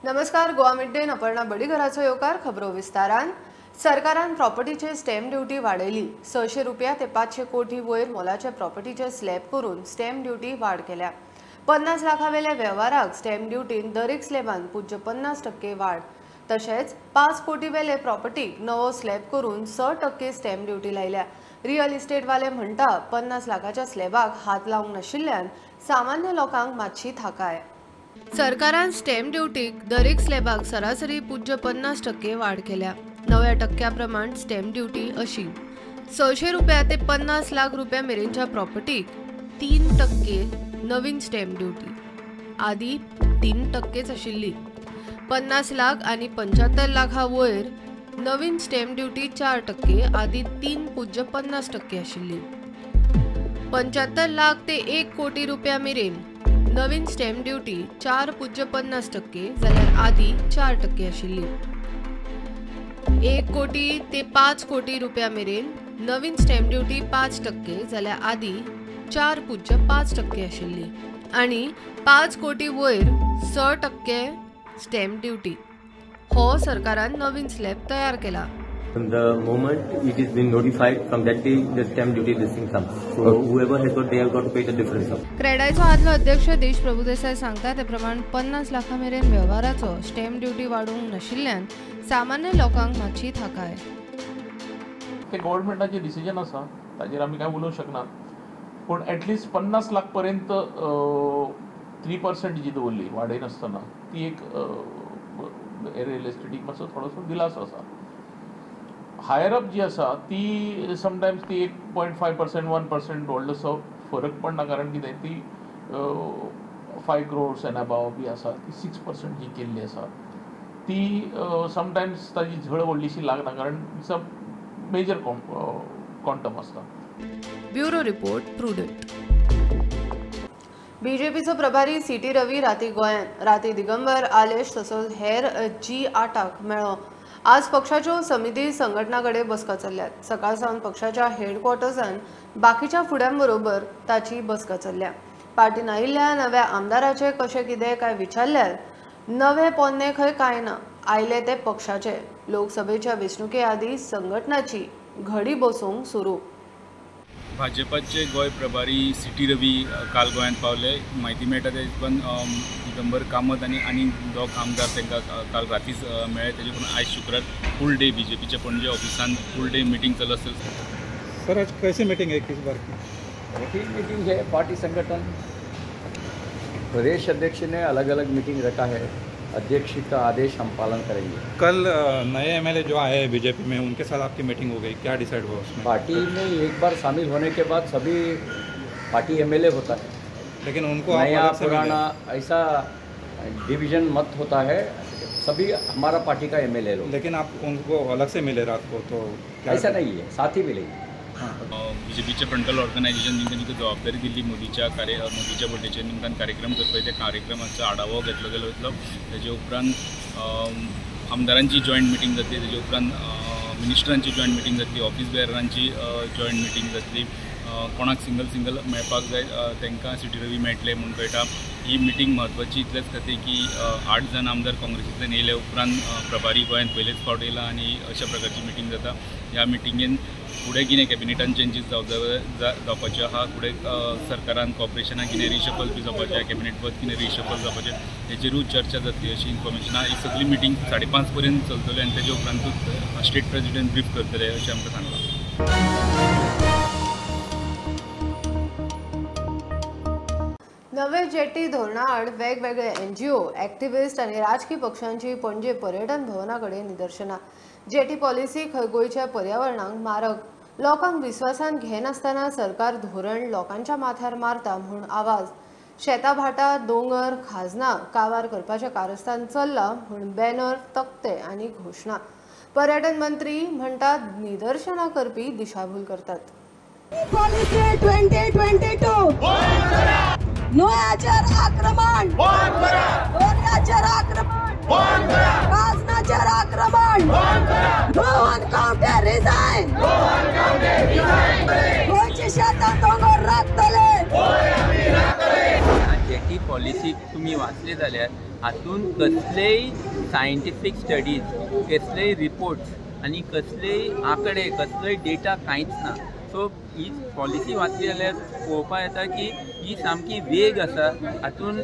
नमस्कार, गोवा मिड डेन अपर्णा बडीघराचो येवकार. खबरो विस्तारान. सरकारान प्रॉपर्टीचे स्टॅम्प ड्युटी वाडयली. 600 रुपया ते 500 कोटी वयर मोलाचे प्रॉपर्टीचे स्लॅब करून स्टॅम्प ड्युटी वाड केल्या. 50 लाखावेल्या वेव्हाराक स्टॅम्प ड्युटीन दरेक स्लॅबान 0.50% वाड, तशेंच 5 कोटी वेले प्रॉपर्टीक नवो स्लॅब करून 6% स्टॅम्प ड्युटी लायल्या. रियल इस्टेटवाले म्हणटा 50 लाखाच्या स्लॅबाक हात लावंक नाशिल्ल्यान सामान्य लोकांक मातशी थाकाय. सरकारान स्टॅम्प ड्युटीक दरेक स्लॅबाक सरासरी 0.50% वाड केल्या. नव्या टक्क्या प्रमाण स्टॅम्प ड्युटी अशी: 600 रुपया ते 50 लाख रुपया मेरेनच्या प्रॉपर्टीक 3% नवीन स्टॅम्प ड्युटी, आदी 3%च आशिल्ली. 50 लाख आनी 75 लाखा वयर नवीन स्टॅम्प ड्युटी 4%, आदी 3.50% आशिल्ली. 75 लाख ते 1 कोटी रुपया मेरेन नवीन स्टॅम्प ड्युटी 4.50% जाल्यार आदी 4% आशिल्ली. 1 कोटी ते 5 कोटी रुपया मेरेन नवीन स्टॅम्प ड्युटी 5% जाल्यार आदी 4.5% आशिल्ली. आनी 5 कोटी वयर 6% स्टॅम्प ड्युटी. हो सरकारान नवीन स्लॅब तयार केला. From the moment it is been notified, from that day the stamp duty listing comes. So whoever has got, they have got to pay the difference. क्रेडायचो आदलो अध्यक्ष देश प्रभुदेसाय सांगता ते प्रमाण 50 लाखां मेरेन वेव्हाराचो स्टॅम्प ड्युटी वाडोवंक नाशिल्ल्यान सामान्य लोकांक मातशी थाकाय. ते गव्हर्नमेंटाचे डिसिजन आसा, ताजेर आमी कांय उलोवंक शकना, पूण एटलिस्ट 50 लाख पर्यंत 3% जी दवरली वाडयनासतना ती एक रियल इस्टेटीक मातसो थोडोसो दिलासो आसा. हायर अप जी आसा ती समटायम्स ती 1.5% 1% व्हडलोसो फरक पडना, कारण कितें ती 5 crores and above बी आसा ती 6% जी केल्ली आसा ती समटायम्स ताजी झळ व्हडलीशी लागना, कारण it's a major quantum आसता. Bureau report, Prudent. बीजेपीचो प्रभारी सी टी रवी राती गोंयांत. राती दिगंबर आलेश तसोच हेर G8 मेळ्ळो. आज पक्षाच्यो समिती संघटना कडेन बसका चल्ल्यात. सकाळ सावन पक्षाच्या हेडक्वॉर्टर्सान बाकीच्या फुड्यांबरोबर ताची बसका चल्ल्या. पार्टीन आयिल्ल्या नव्या आमदाराचे कशें कितें काय विचारल्यार नवे पोन्ने खंय कांय ना, आयले ते पक्षाचे. लोकसभेच्या वेंचणुके आदी संघटनाची घडी बसूंक सुरू. भाजपाचे गोंय प्रभारी सी टी रवी काल गोंयांत पावले. म्हायती मेळटा ते हिशोबान दिगंबर कामत आनी आनी दोग आमदार तांकां काल रातीच मेळ्ळे. तेजे करून आयज शुक्रार फूल डे बीजेपीच्या पणजे ऑफिसान फूल डे मिटींग चालू आसतली. सर, आज कैसी मीटिंग है, किस बार की? रूटीन मीटिंग है. पार्टी संगठन प्रदेश अध्यक्ष ने अलग अलग मीटिंग रखा है. अध्यक्ष का आदेश हम पालन करेंगे. कल नए एमएलए जो आए हैं बीजेपी में, उनके साथ आपकी मीटिंग हो गई, क्या डिसाइड हुआ उसमें? पार्टी में एक बार शामिल होने के बाद सभी पार्टी एमएलए होता है, लेकिन उनको नया पुराना ऐसा डिवीजन मत होता है. सभी हमारा पार्टी का एमएलए लोग. लेकिन आप उनको अलग से मिले रात को, तो क्या? ऐसा नहीं है, साथ ही मिलेंगे. बीजेपीचे फ्रंटल ऑर्गनायझेशन तांकां जिका जबाबदारी दिल्ली मोदीच्या मोदीच्या बड्डेचे निमतान कार्यक्रम करपाचे, त्या कार्यक्रमाचो आढावो घेतलो गेलो वयतलो. तेजे उपरांत आमदारांची जॉयंट मिटींग जातली, तेजे उपरांत मिनिस्टरांची जॉयंट मिटींग जातली, ऑफिस बेररांची जॉयंट मिटींग जातली. कोणाक सिंगल सिंगल मेळपाक जाय तांकां सी टी रवी मेळटले म्हूण कळटा. ही मिटींग म्हत्वाची इतलेच खातीर की 8 जाण आमदार काँग्रेसींतल्यान येयले उपरांत प्रभारी गोंयांत पयलेच फावट येयला आनी अशा प्रकारची मिटींग जाता. ह्या मिटिंगेन फुडें कितें कॅबिनेटान चेंजीस जावपाच्यो आहा, फुडें सरकारान कॉर्पोरेशनान कितें रिशफल बी जावपाचें, कॅबिनेट पद कितें रिशफल जावपाचें हेचेरूय चर्चा जातली अशी इन्फॉर्मेशन आहा. ही सगळी मिटींग 5:30 पर्यंत चलतली आनी तेजे उपरांतूच स्टेट प्रेजिडेंट ब्रीफ करतले अशें आमकां सांगलां. नवे जेटी धोरणाआड वेगवेगळे एनजीओ, ॲक्टिव्हिस्ट आनी राजकी पक्षांची पणजे पर्यटन भवना कडेन निदर्शनां. जेटी पॉलिसी खंय गोंयच्या पर्यावरणाक मारक, लोकांक विस्वासान घेनासतना सरकार धोरण लोकांच्या माथ्यार मारता म्हूण आवाज. शेतां भाटां, दोंगर, खाजनां काबार करपाचें कारस्थान चल्लां म्हूण बॅनर, तकटे आनी घोशणा. पर्यटन मंत्री म्हणटात निदर्शनां करपी दिशाभूल करतात. पॉलिसी 2022 न्हंयाचेर आक्रमण, दर्याचेर आक्रमण, खाजनाचेर आक्रमण. रोहन कावटे रिजायन. गोंयची शेतां दोंगर राखतले. जेटी पॉलिसी पॉलिसी तुमी वाचली जाल्यार हातून कसलेय सायंटिफीक स्टडीज, कसलेय रिपोर्ट्स आनी कसलेय आंकडे, कसलोय डेटा कांयच ना. सो ही पॉलिसी वाचली जाल्यार पळोवपाक येता की ही सामकी वेग आसा, हातून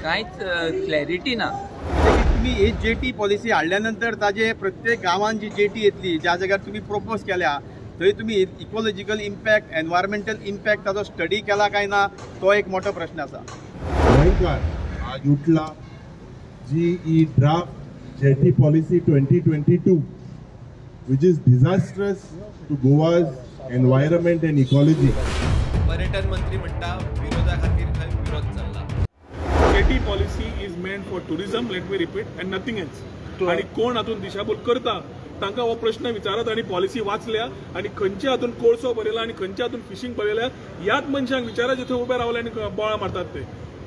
कांयच क्लॅरिटी ना. तुमी ही जेटी पॉलिसी हाडल्या नंतर ताजे प्रत्येक गांवांत जी जेटी येतली, ज्या जाग्यार तुमी प्रोपोज केल्या थंय तुमी इकोलॉजिकल इम्पॅक्ट, एनवायरमेंटल इम्पॅक्ट ताजो स्टडी केला काय ना, तो एक मोठो प्रश्न आसा. गोंयकार आज उठला जी ही draft jetty policy 2022 which is disastrous to Goa's environment and ecology. पर्यटन मंत्री म्हणटा विरोधा खातीर खंय विरोध चल्ला. Jetty policy is meant for tourism, let me repeat, and nothing else. आनी कोण हातून दिशाभूल करता तांकां हो प्रश्न विचारात आनी पॉलिसी वाचल्या आनी खंयच्या हातून कोळसो भरयला आनी खंयच्या हातून फिशींग भरयल्या ह्याच मनशांक विचारा जे थंय उबे रावले आनी बोळां मारतात ते.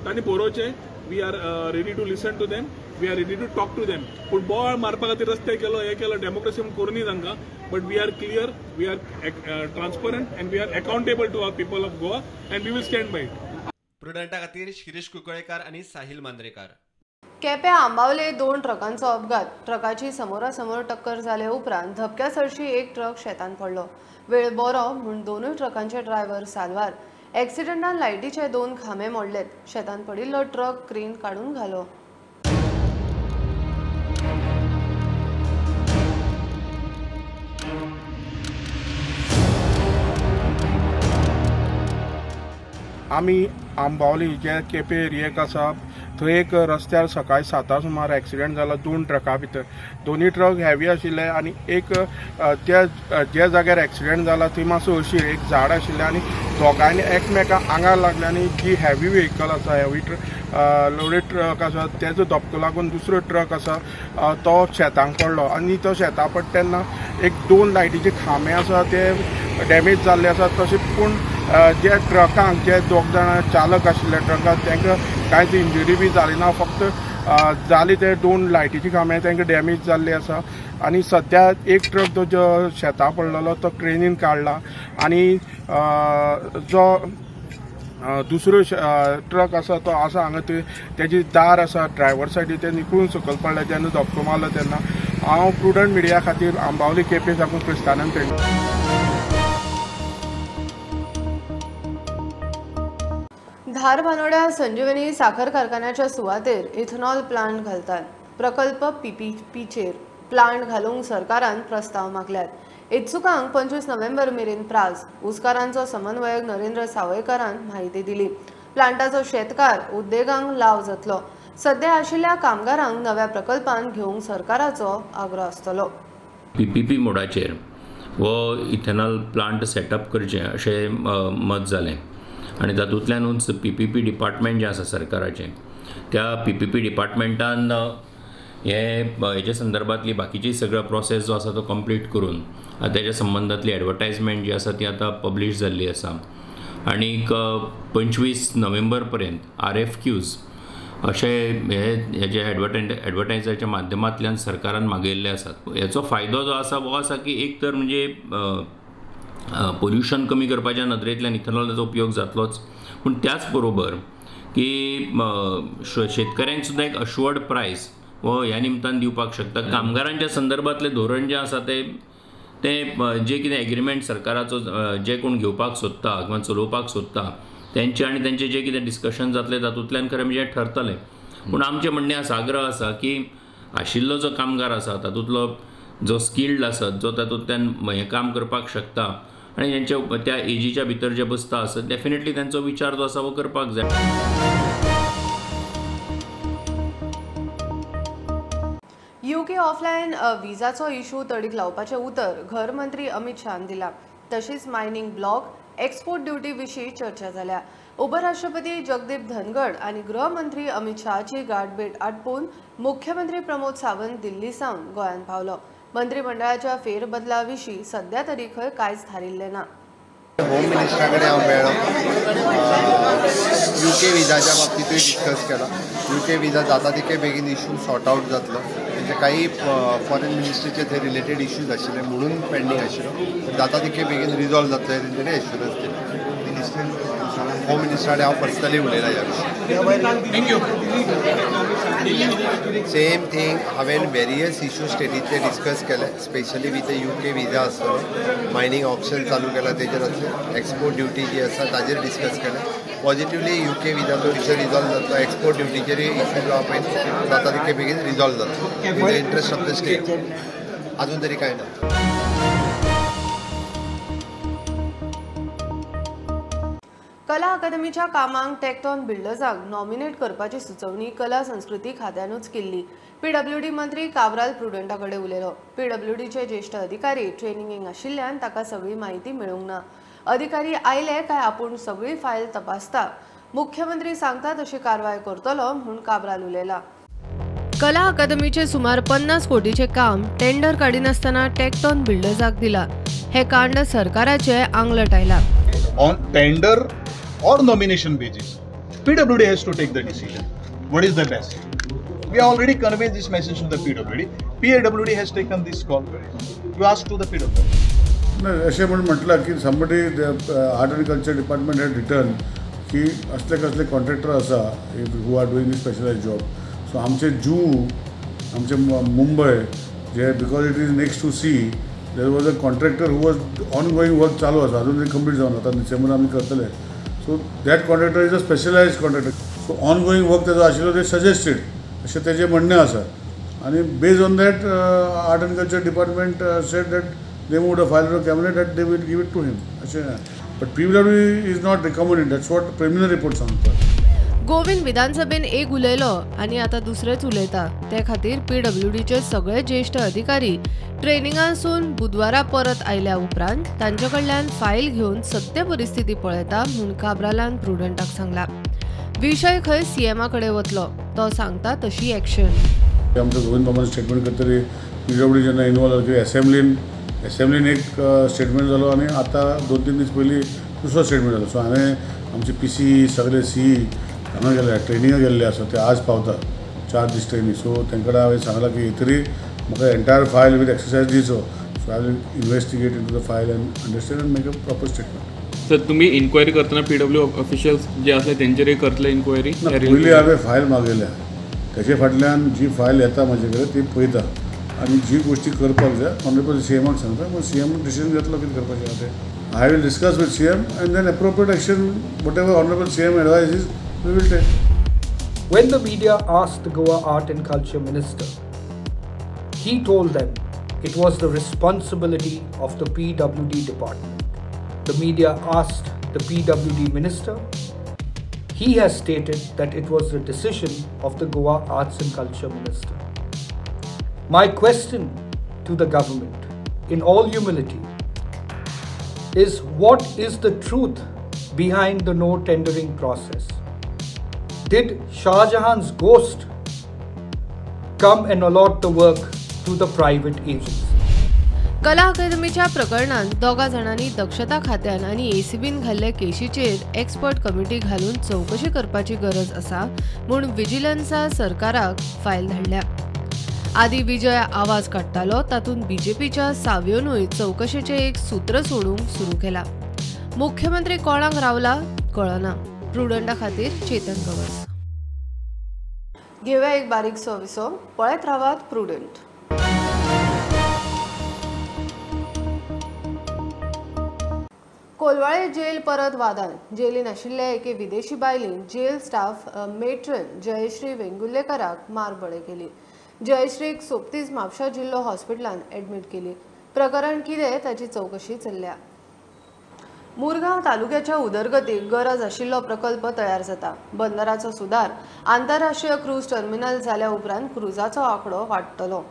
तांणी बरोवचें, we are ready to listen to them, we are ready to talk to them. पूण बोवाळ मारपा खातीर रस्ते केलो, हें केलो, डेमोक्रेसी म्हूण करूं न्ही तांकां. But we are clear, we are transparent and we are accountable to our people of Goa and we will stand by it. प्रुडंटा खातीर शिरीष कुंकळेकार आनी साहिल मांद्रेकार. केप्यां आंबावले 2 ट्रकांचो अपघात. ट्रकाची समोरासमोर टक्कर जाले उपरांत धपक्या सरशी एक ट्रक शेतांत पडलो. वेळ बरो म्हूण दोनूय ट्रकांचे ड्रायव्हर साल्वार. एक्सिडंटान लायटीचे 2 खांबे मोडलेत. शेतांत पडिल्लो ट्रक क्रेन काडून घालो. आमी आंबावली जे केपे एरियेक आसा थंय एक रस्त्यार सकाळी 7 सुमार एक्सिडेंट जाला 2 ट्रकां भितर. दोनूय ट्रक हेवी आशिल्ले आनी एक त्या ज्या जाग्यार एक्सिडेंट जाला थंय मातसो अशीर एक झाड आशिल्लें आनी दोगांयनी एकमेकां आंगार लागले आनी जी हेवी व्हेकल आसा, हेवी लोडेड ट्रक आसा तेजो धपको लागून दुसरो ट्रक आसा तो शेतांक पडलो आनी तो शेतां पडटा तेन्ना एक 2 लायटीचे खांबे आसा ते डॅमेज जाल्ले आसा. तशें पूण जे ट्रकांक जे 2 जाणां चालक आशिल्ले ट्रकाक तांकां कांयच इंजुरी बी जाली ना, फक्त जाली ते 2 लायटीचे खांबे तांकां डॅमेज जाल्ले आसा. आनी सद्या एक ट्रक तो जो शेतां पडलेलो तो क्रेनीन काडला आनी जो दुसरो ट्रक आसा तो आसा हांगा तेजी दार आसा ड्रायव्हर सायडी ते निकळून सकयल पडले जेन्ना धपको मारलो तेन्ना. हांव प्रुडंट मिडिया खातीर आंबावली केपें साकून क्रिस्तानंद पेडणे. धारबानोड्या संजीवनी साखर कारखान्याच्या सुवातेर इथेनॉल प्लांट घालतात. प्रकल्प पीपीपीचेर प्लांट घालूंक सरकारान प्रस्ताव मागल्यात. इत्सुकांक 25 नोव्हेंबर मेरेन प्रास. ऊसकारांचो समन्वयक नरेंद्र सावयकारान म्हायती दिली. प्लांटाचो शेतकार उद्देगांक लाव जातलो. सध्या आशिल्ल्या कामगारांक नव्या प्रकल्पांत घेवंक सरकाराचो आग्रो आसतलो. पीपीपी मोडाचेर हो इथेनॉल प्लांट सेटअप करचें अशें मत जालें आनी तातूंतल्यानूच पीपीपी डिपार्टमेंट जें आसा सरकाराचें त्या पीपीपी डिपार्टमेंटान हे हेच्या संदर्भातली बाकीची सगळो प्रोसेस जो आसा तो कंप्लीट करून तेच्या संबंदांतली एडवर्टायजमेंट जी आसा ती आतां पब्लीश जाल्ली आसा आनीक 25 नोव्हेंबर पर्यंत RFQs अशे हे हेजे एडवर्टायजाच्या माध्यमांतल्यान सरकारान मागयल्ले आसात. हेचो फायदो जो आसा हो आसा की एक तर म्हणजे पोल्युशन कमी करपाच्या नदरेंतल्यान इथेनॉलाचो उपयोग जातलोच, पूण त्याच बरोबर की शेतकऱ्यांक सुद्दां एक अश्वर्ड प्रायस हो ह्या निमतान दिवपाक शकता. कामगारांच्या संदर्भातलें धोरण जें आसा तें तें जे कितें एग्रीमेंट सरकाराचो जे कोण घेवपाक सोदता किंवा चलोवपाक सोदता तेंचे आनी तेंचे जे कितें डिस्कशन जातलें तातूंतल्यान खरें म्हणजे ठरतलें. पूण आमचें म्हणणें आसा, आग्रह आसा की आशिल्लो जो कामगार आसा तातूंतलो जो स्किल्ड आसत, जो तातूंतल्यान हें काम करपाक शकता आनी जेंच्या त्या एजीच्या भितर जे बसता आसत डेफिनेटली तेंचो विचार जो आसा हो करपाक जाय. यूके ऑफलायन विजाचो इशू तडीक लावपाचें उतर घर मंत्री अमित शाहन दिला. तशीच मायनिंग ब्लॉक एक्सपोर्ट ड्युटी विशीं चर्चा जाल्या. उपराष्ट्रपती जगदीप धनगड आनी गृहमंत्री अमित शहाची गाठभेट आटपून मुख्यमंत्री प्रमोद सावंत दिल्ली सावन गोंयांत पावलो. मंत्रिमंडळाच्या फेरबदला विशीं सध्या तरी खंय कांयच थारिल्लें ना. होम मिनिस्टरा कडेन हांव मेळ्ळो, यूके विजाच्या बाबतींतूय डिस्कस केला. यूके विजा जाता तितके बेगीन इशू सॉर्ट आवट जातलो. म्हणजे काही फॉरेन मिनिस्ट्रीचे थंय रिलेटेड इश्यूज आशिल्ले म्हणून पेंडींग आशिल्लो, जाता तितके बेगीन रिजॉल्व जातले तेंच्यांनी एश्युरन्स दिली. मिनिस्टर होम मिनिस्टरा कडेन हांव पर्सनली उलयला ह्या विशीं. Thank you. Same thing हांवें वेरियस इश्यू स्टेटींतले डिस्कस केले, specially with UK visa आसतलो, मायनींग ऑप्शन चालू केला तेजेर आसले, एक्सपोर्ट ड्युटी जी आसा ताजेर डिस्कस केले. पॉझिटिवली UK विजाचो इश्यू रिजॉल्व जातलो, एक्सपोर्ट ड्युटीचेरय इश्यू जो आहा पळय जाता तितके बेगीन रिजॉल्व जातलो in the interest of the state. अजून तरी कांय ना. कला अकादमीच्या कामांक टेक्टॉन बिल्डर्सांक नॉमिनेट करपाची सुचोवणी कला संस्कृती खात्यानूच केल्ली. पीडब्ल्यूडी मंत्री काब्राल प्रुडंटा कडेन उलयलो. पीडब्ल्यूडीचे ज्येश्ठ अधिकारी ट्रेनिंगेक आशिल्ल्यान ताका सगळी म्हायती मेळूंक ना. अधिकारी आयले काय आपूण सगळी फायल तपासता, मुख्यमंत्री सांगता तशी कारवाय करतलो म्हूण काब्राल उलयला. कला अकादमीचे सुमार 50 कोटीचे काम टेंडर काडिनासतना टेक्टॉन बिल्डर्साक दिला. हे कांड सरकाराचे आंगलट आयला. On tender or nomination basis, PWD has to take the decision. What is the best? We already conveyed this message to the PWD. PWD has taken this call. You ask to the PWD. नाही, अशें म्हूण म्हटलां की somebody art and culture department had written की असले कसले contractor आसा who are doing this specialise job. So आमचे जू, आमचे मुंबय जे because it is next to sea, there was a contractor who was ongoing work चालू आसा, अजून ते कंप्लीट जावन आतां डिसेंबर आमी करतले. So that contractor is a specialised contractor. So ongoing work तेजो आशिल्लो ते सजेस्टेड अशें तेजें म्हणणें आसा. आनी based on that art and culture department said that they moved a file to cabinet that they will give it to him. अशें, but PWD is not recommended, that's what preliminary report सांगता. गोविंद विधानसभेन एक उलयलो आनी आतां दुसरेच उलयता. ते खातीर पीडब्ल्यूडीचे सगळे ज्येश्ठ अधिकारी ट्रेनिंगांसून बुधवारा परत आयल्या उपरांत तांचे कडल्यान फायल घेवन सत्य परिस्थिती पळयता म्हूण काब्रालान प्रुडंटाक सांगला. विशय खंय सीएमा कडेन वतलो, तो सांगता तशी एक्शन. आमचो गोविंद बाबान स्टेटमेंट करतरी पीडब्ल्यूडी जेन्ना इनवॉल्व जाली एसेंब्लीन एक स्टेटमेंट जालो आनी आतां 2-3 दीस पयलीं दुसरो स्टेटमेंट जालो. सो हांवें आमचे पीसी सगळे सी हांगा गेल्ले, ट्रेनिंगाक गेल्ले आसा, ते आज पावता 4 दीस ट्रेनींग. सो तांकां कडेन हांवें सांगलां की तरी म्हाका एंटायर फायल वीथ एक्सरसायज दिवचो. So I will investigate into the file and understand and make a proper statement. Sir, तुमी इन्क्वायरी करतना पीडब्ल्यू ऑफिशियल्स जे आसले तेंचेरय करतले इन्क्वायरी? पयलीं हांवें फायल मागयल्या, तेजे फाटल्यान जी फायल येता म्हाजे कडेन ती पळयता आनी जी गोश्टी करपाक जाय ऑनरेबल सीएमाक सांगता, मागीर सीएम डिसिजन घेतलो कितें करपाचें आहा तें. I will discuss with CM and then appropriate action whatever honourable CM advises we will take. When the media asked the Goa Art and Culture Minister, he told them it was the responsibility of the PWD department. The media asked the PWD minister. He has stated that it was the decision of the Goa Arts and Culture Minister. My question to the government, in all humility, is what is the truth behind the no tendering process? Did Shah Jahan's ghost come and allot the work to the private agency? कला अकादमीच्या प्रकरणात दोगा जाणांनी दक्षता खात्यान आनी एसीबीन घाल्ले केशीचेर expert committee घालून चवकशी करपाची गरज आसा म्हूण विजिलन्सा सरकाराक फायल धाडल्या. आदी विजय आवाज काडटालो तातूंत बीजेपीच्या सावयोनूय चवकशेचें एक सूत्र सोडूंक सुरू केला. मुख्यमंत्री कोणाक रावला कळना. प्रुडंटा खातीर चेतन गवस. घेवया एक बारीकसो विसो, पळयत रावात प्रुडंट. कोलवाळे जेल परत वादान. जेलीन आशिल्ले एके विदेशी बायलेन जेल स्टाफ मेट्रन जयश्री वेंगुर्लेकराक मारबडय केली. जयश्रीक सोबतीच म्हापशा जिल्लो हॉस्पिटलान एडमिट केली. प्रकरण कितें ताची चवकशी चल्ल्या. मुरगांव तालुक्याच्या उदरगतीक गरज आशिल्लो प्रकल्प तयार जाता. बंदराचो सुदार, आंतरराष्ट्रीय क्रूज टर्मिनल जाल्या उपरांत क्रुजाचो आंकडो वाडटलो.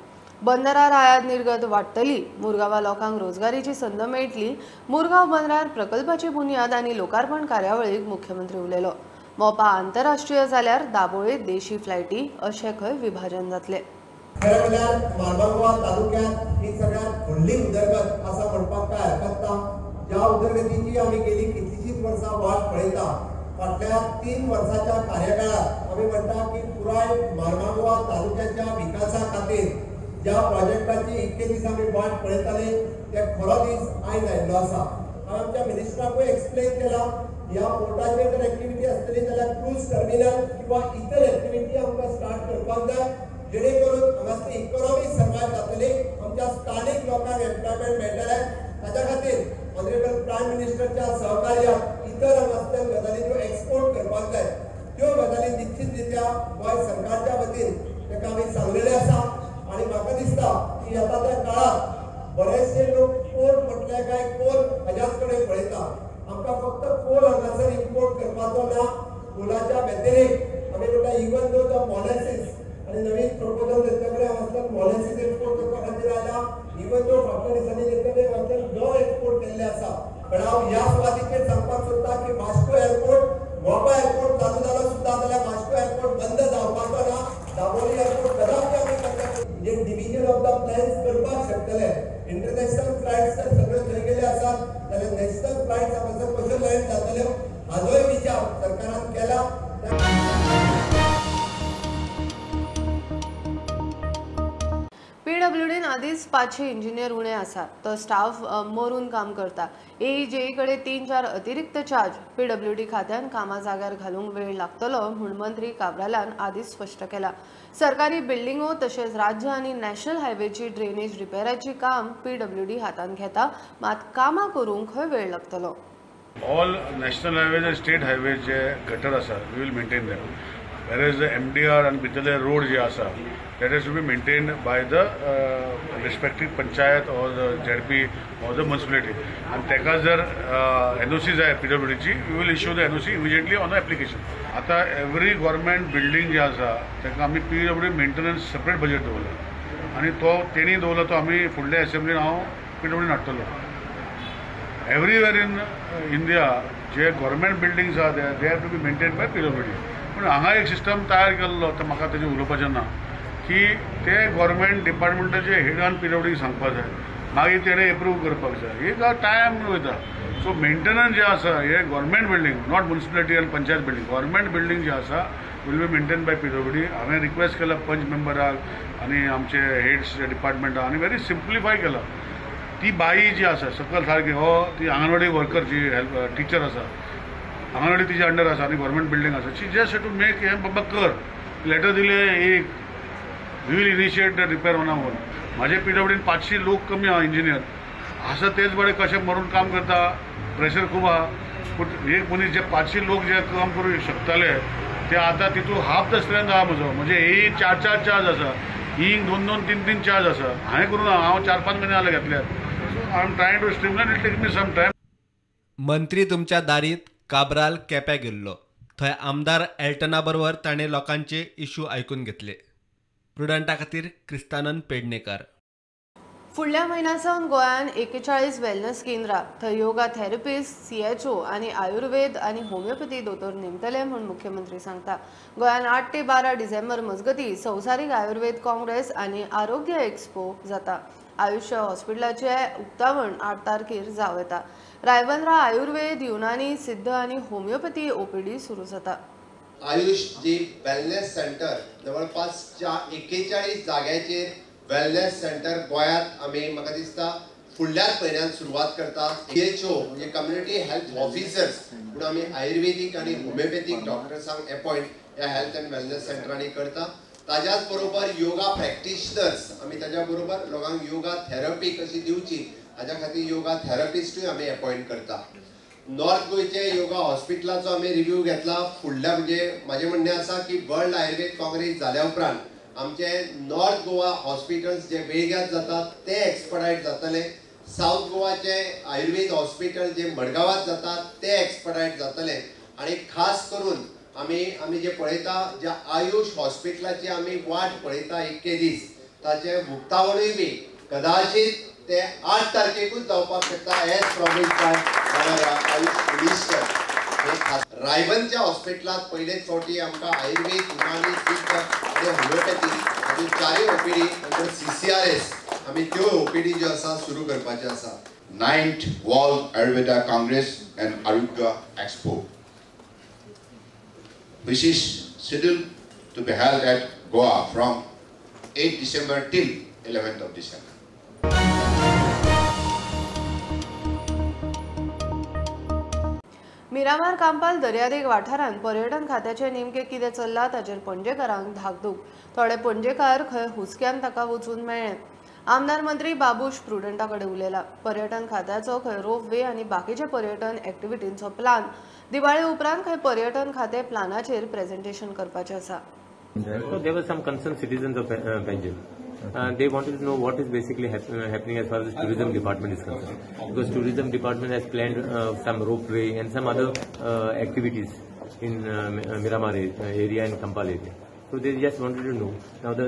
बंदरार आयात निर्गत वाडटली. मुरगांवा लोकांक रोजगारीची संद मेळटली. मुरगांव बंदरार प्रकल्पाची बुन्याद आनी लोकार्पण कार्यावळीक मुख्यमंत्री उलयलो. मोपा आंतरराष्ट्रीय जाल्यार दाबोळे देशी फ्लायटी अशें खंय विभाजन जातलें. खरें म्हणल्यार मार्मागोवा तालुक्यांत ही सगळ्यात व्हडली उदरगत आसा म्हणपाक काय हरकत ना. ज्या उदरगतीची आमी गेली कितलीशीच वर्सां वाट पळयता, फाटल्या 3 वर्साच्या कार्यकाळात आमी म्हणटा की पुराय मार्मागोवा तालुक्याच्या विकासा खातीर ज्या प्रोजेक्टाची इतके दीस आमी वाट पळयताले ते खरो दीस आयज आयिल्लो आसा. हांवें आमच्या मिनिस्टराकूय एक्सप्लेन केला ह्या पोर्टाचेर जर एक्टिविटी आसतली जाल्यार क्रूज टर्मिनल किंवा इतर एक्टिविटी आमकां स्टार्ट करपाक जाय, जेणे करून हांगासली इकॉनॉमी सर्वायव जातली, आमच्या स्थानीक लोकांक एम्प्लॉयमेंट मेळटलें. ताच्या खातीर ऑनरेबल प्रायम मिनिस्टरच्या सहकार्यान इतर हांगासल्यान गजाली ज्यो एक्सपोर्ट करपाक जाय त्यो गजाली निश्चित रित्या गोंय सरकारच्या वतीन ताका आमी सांगलेलें आसा. आनी म्हाका दिसता की येता त्या काळांत बरेचशे लोक पोर्ट म्हटले काय कोल हाज्याच कडेन पळयता. आमकां फक्त कोल हांगासर इम्पोर्ट करपाचो ना, कोलाच्या व्यतिरिक्त आमी म्हणटा इवन दो the molasses आनी नवीन प्रपोजल तेंच्या कडेन हांगासर मॉलेसीस एक्सपोर्ट करपा खातीर आयला. इवन दो फाटल्या दिसांनी तेंचे कडेन हांगासर गंव एक्सपोर्ट केल्ले आसा. पण हांव ह्या सुवातीचेर सांगपाक सोदता की वास्को एअरपोर्ट, मोपा एअरपोर्ट चालू जालो सुद्दां जाल्यार वास्को एअरपोर्ट बंद जावपाचो ना. दाबोली एअरपोर्ट कदापि आमी करता जे डिविजन ऑफ the plans करपाक शकतले. इंटरनॅशनल फ्लायट्स तर सगळ्यो थंय गेले आसात जाल्यार नॅशनल फ्लायट्स हांगासर कश्यो लँड जातल्यो हाजोय विचार सरकारान केला. पीडब्ल्यूडीन आदींच 500 इंजिनियर उणे आसात, तो स्टाफ मरून काम करता. एईजेई कडेन 3-4 अतिरिक्त चार्ज पीडब्ल्यूडी खात्यान कामां जाग्यार घालूंक वेळ लागतलो म्हूण मंत्री काब्रालान आदींच स्पश्ट केला. सरकारी बिल्डिंगो तशेंच राज्य आनी नॅशनल हायवेची ड्रेनेज रिपेराची काम पीडब्ल्यूडी हातांत घेता, मात कामां करूंक खंय वेळ लागतलो. ऑल नॅशनल हायवेज आनी स्टेट हायवेज जे गटर आसा we will maintain them, whereas the MDR आनी भितरले रोड जे आसा that has to be maintained by the respective panchayat or the ZP or the municipality. आनी ताका जर एनओसी जाय पीडब्ल्यूडीची, we will issue the NOC immediately on the application. आतां every government building जे आसा ताका आमी पीडब्ल्यूडी मेंटेनन्स सेपरेट बजेट दवरला आनी तो तेणी दवरला तो आमी फुडल्या एसेंब्लीन हांव पीडब्ल्यूडीन हाडटलो. एवरीवेर इन इंडिया जे गव्हर्मेंट बिल्डिंग्स आहा they have to be maintain by PWD. पूण हांगा एक सिस्टम तयार केल्लो, तो म्हाका तेजें उलोवपाचें ना की ते गव्हर्मेंट डिपार्टमेंटाचे हेडान पीडब्ल्यूडी सांगपाक जाय, मागीर तेणें एप्रूव करपाक जाय, एक टायम वयता. सो मेंटेनन्स जे आसा हे गव्हर्मेंट बिल्डींग, not municipality आनी पंचायत बिल्डींग, गव्हर्मेंट बिल्डींग जे आसा will be maintain by PWD. हांवें रिक्वेस्ट केला पंच मेंबराक आनी आमचे हेड्स डिपार्टमेंटाक आनी व्हेरी सिम्प्लिफाय केला. ती बाई जी आसा सकयल सारकी हो ती आंगणवाडी वर्कर जी हेल्प टिचर आसा, आंगणवाडी तिच्या अंडर आसा आनी गव्हर्मेंट बिल्डींग आसा, शी जस्ट टू मेक हें बाबा कर लेटर दिले एक we will initiate the repair on our own. म्हाजे पीडब्ल्यूडीन 500 लोक कमी आहा इंजिनियर आसा, तेच बरे कशें मरून काम करता, प्रेशर खूब आहा. पूण एक मनीस जे 500 लोक जे काम करूं शकताले ते आतां तितून हाफ the strength आहा म्हजो. म्हणजे ही 4-4 चार्ज आसा, ही 2-2, 3-3 चार्ज आसा. हांवें करूं ना, हांव 4-5 म्हयने जाले घेतल्यार. So I am trying to streamline, it take me some time. मंत्री तुमच्या दारीत काब्राल केप्या गेल्लो, थंय आमदार एल्टना बरोबर ताणें लोकांचे इशू आयकून घेतले. प्रुडंटा खातीर क्रिस्तानंद पेडणेकर. फुडल्या म्हयन्या सावन गोंयांत 41 वेलनस केंद्रां, थंय योगा थेरपिस्ट, सीएचओ आनी आयुर्वेद आनी होमिओपॅथी दोतोर नेमतले म्हूण मुख्यमंत्री सांगता. गोंयांत 8 ते 12 डिसेंबर मजगतीं संवसारीक आयुर्वेद काँग्रेस आनी आरोग्य एक्सपो जाता. आयुष्य हॉस्पिटलाचें उक्तावण 8 तारखेर जावं येता. रायबंदरा आयुर्वेद, युनानी, सिद्ध आनी होमिओपॅथी ओपीडी सुरू जाता. आयुष जी वेलनेस सेंटर जवळपास 41 जाग्याचेर वेलनेस सेंटर गोंयांत आमी म्हाका दिसता फुडल्याच म्हयन्यांत सुरवात करता. सीएचओ म्हणजे कम्युनिटी हेल्थ ऑफिसर्स म्हणून आमी आयुर्वेदीक आनी होमिओपॅथीक डॉक्टर्सांक एपॉयंट ह्या हेल्थ अँड वेलनेस सेंटरांनी करता. ताज्याच बरोबर योगा प्रॅक्टिशनर्स आमी ताज्या बरोबर लोकांक योगा थेरपी कशी दिवची हाज्या खातीर योगा थेरपिस्टूय आमी एपॉयंट करता. नॉर्थ गोंयचे योगा हॉस्पिटलाचो आमी रिव्यू घेतला. फुडल्या म्हणजे म्हाजें म्हणणें आसा की वर्ल्ड आयुर्वेद काँग्रेस जाल्या उपरांत आमचे नॉर्थ गोवा हॉस्पिटल्स जे वेळग्यांत जातात ते एक्सपर्टायज जातले. सावथ गोवाचे आयुर्वेद हॉस्पिटल जे मडगांवांत जातात ते एक्सपर्टायज जातले. आनी खास करून आमी आमी जे पळयता ज्या आयुष हॉस्पिटलाची आमी वाट पळयता इतके दीस ताचें उक्तावणूय बी कदाचित ते 8 तारखेकूच जावपाक शकता as promise by AYUSH minister. हे खास रायबंदच्या हॉस्पिटलांत पयलेच फावटी आमकां आयुर्वेद, युनानी, सिद्ध आनी होमिओपॅथी हाज्यो 4 ओपीडी नंतर CCRS आमी त्यो ओपीडी ज्यो आसा सुरू करपाच्यो आसा. 9th World Ayurveda Congress and Arogya Expo, which is scheduled to be held at Goa from 8 December till 11th of December. Miramar Campal दर्यादेग वाठारांत पर्यटन खात्याचें नेमकें कितें चल्लां ताचेर पणजेकारांक धाकधूक. थोडे पणजेकार खंय हुस्क्यान ताका वचून मेळ्ळे. आमदार मंत्री बाबूश प्रुडंटा कडेन उलयला. पर्यटन खात्याचो खंय रोप वे आनी बाकीचे पर्यटन एक्टिविटींचो प्लान दिवाळे उपरांत खंय पर्यटन खातें प्लानाचेर प्रेझेंटेशन करपाचें आसा. So there were some concerned citizens of Panjim. They wanted to know what is basically happening as far as the tourism department is concerned, because tourism department has planned some ropeway and some other activities in Miramar area and Kampal area. So they just wanted to know. Now the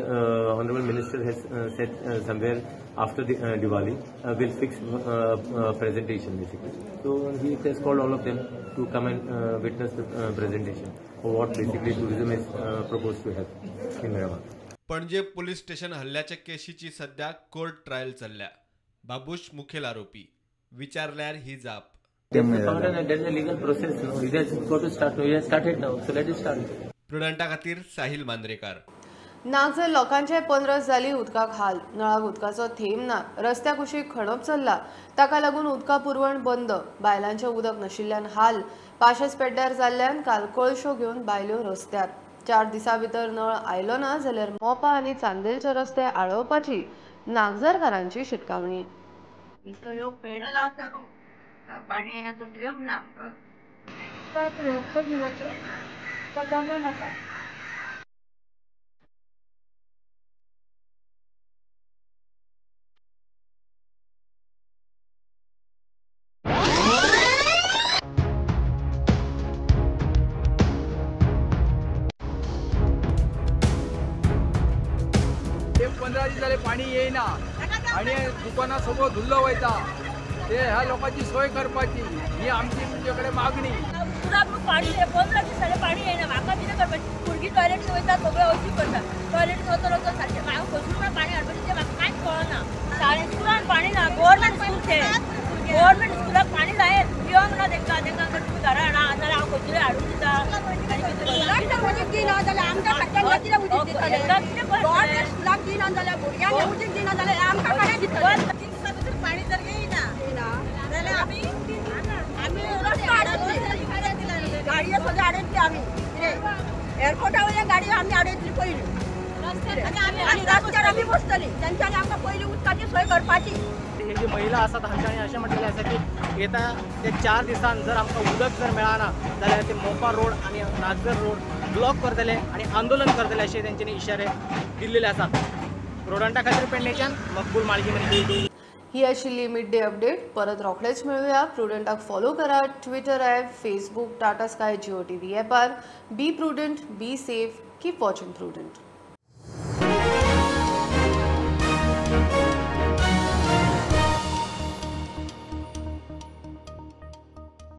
Honorable Minister has said somewhere after the Diwali will fix presentation basically. So he has called all of them to come and witness the presentation of what basically tourism is proposed to have in Miramar. Panaji police station हल्ल्याच्या केशीची सध्या court trial चल्ल्या. बाबूश मुखेल आरोपी. विचारल्यार ही जाप. प्रुडंटा खातीर साहिल मांद्रेकार. नागझर लोकांचे 15 जाली उदकाक हाल. नळाक उदकाचो थेंब ना. रस्त्या कुशीक खणप चल्ला. ताका लागून उदका पुरवण बंद. बायलांचें उदक नाशिल्ल्यान हाल. पाशेस पेड्ड्यार जाल्ल्यान काल कळशो घेवन बायल्यो रस्त्यार. 4 दिसां भितर नळ आयलो ना जाल्यार मोपा आनी चांदेलचे रस्ते आळोवपाची नागझरकारांची शिटकावणी. पाणी येईना आणि दुकाना सगळं धुल्लं वयता, ते ह्या लोकांची सोय करपाची ही आमची तुमच्याकडे मागणी. पाणी 15 दिसांनी पाणी येईना, म्हाका कितें करपाचें? भुरगीं टॉयलेट वयता, सगळें अशी करता, टॉयलेट वचून वचून सारकें म्हाका खंयसून पाणी हाडपाचें तें म्हाका कांयच कळना. शाळेंत स्कुलान पाणी ना, गव्हर्मेंट स्कूल तें, गव्हर्मेंट स्कुलाक पाणी जाय, पिवंक ना तेंकां, तेंकां तुमी घरा हाडा जाल्यार हांव खंयसून हाडून दिता. उदीक दिना जाल्यार आमकां खात्यान कितें उदीक दितलें? गव्हर्मेंट स्कुलाक दिना जाल्यार भुरग्यांक उदीक दिना जाल्यार आमकां कडेन दितलें? 3 दिसां भितर पाणी जर येयना जाल्यार आमी आमी रस्तो आडयतली, गाडयो सगळ्यो आडयतली आमी. कितें एअरपोर्टा वयल्यान गाडयो आमी आडयतली पयलीं, आनी रस्त्यार आमी बसतली. तेंच्यांनी आमकां पयलीं उदकाची सोय करपाची. हे जी महिला आसात हांच्यानी अशें म्हटलेलें आसा की येता ते 4 दिसान जर आमकां उदक जर मेळना जाल्यार ते मोपा रोड आनी नागझर रोड ब्लॉक करतले आनी आंदोलन करतले अशें तेंच्यांनी इशारे दिल्लेले आसात. प्रुडंटा खातीर पेडणेच्यान मकबूल माळगीमनी. ही आशिल्ली मिड डे अपडेट. परत रोखडेच मेळुया. प्रुडंटाक फॉलो करा Twitter app, Facebook, Tata Sky, Jio TV ॲपार. Be prudent, be safe, keep watching Prudent.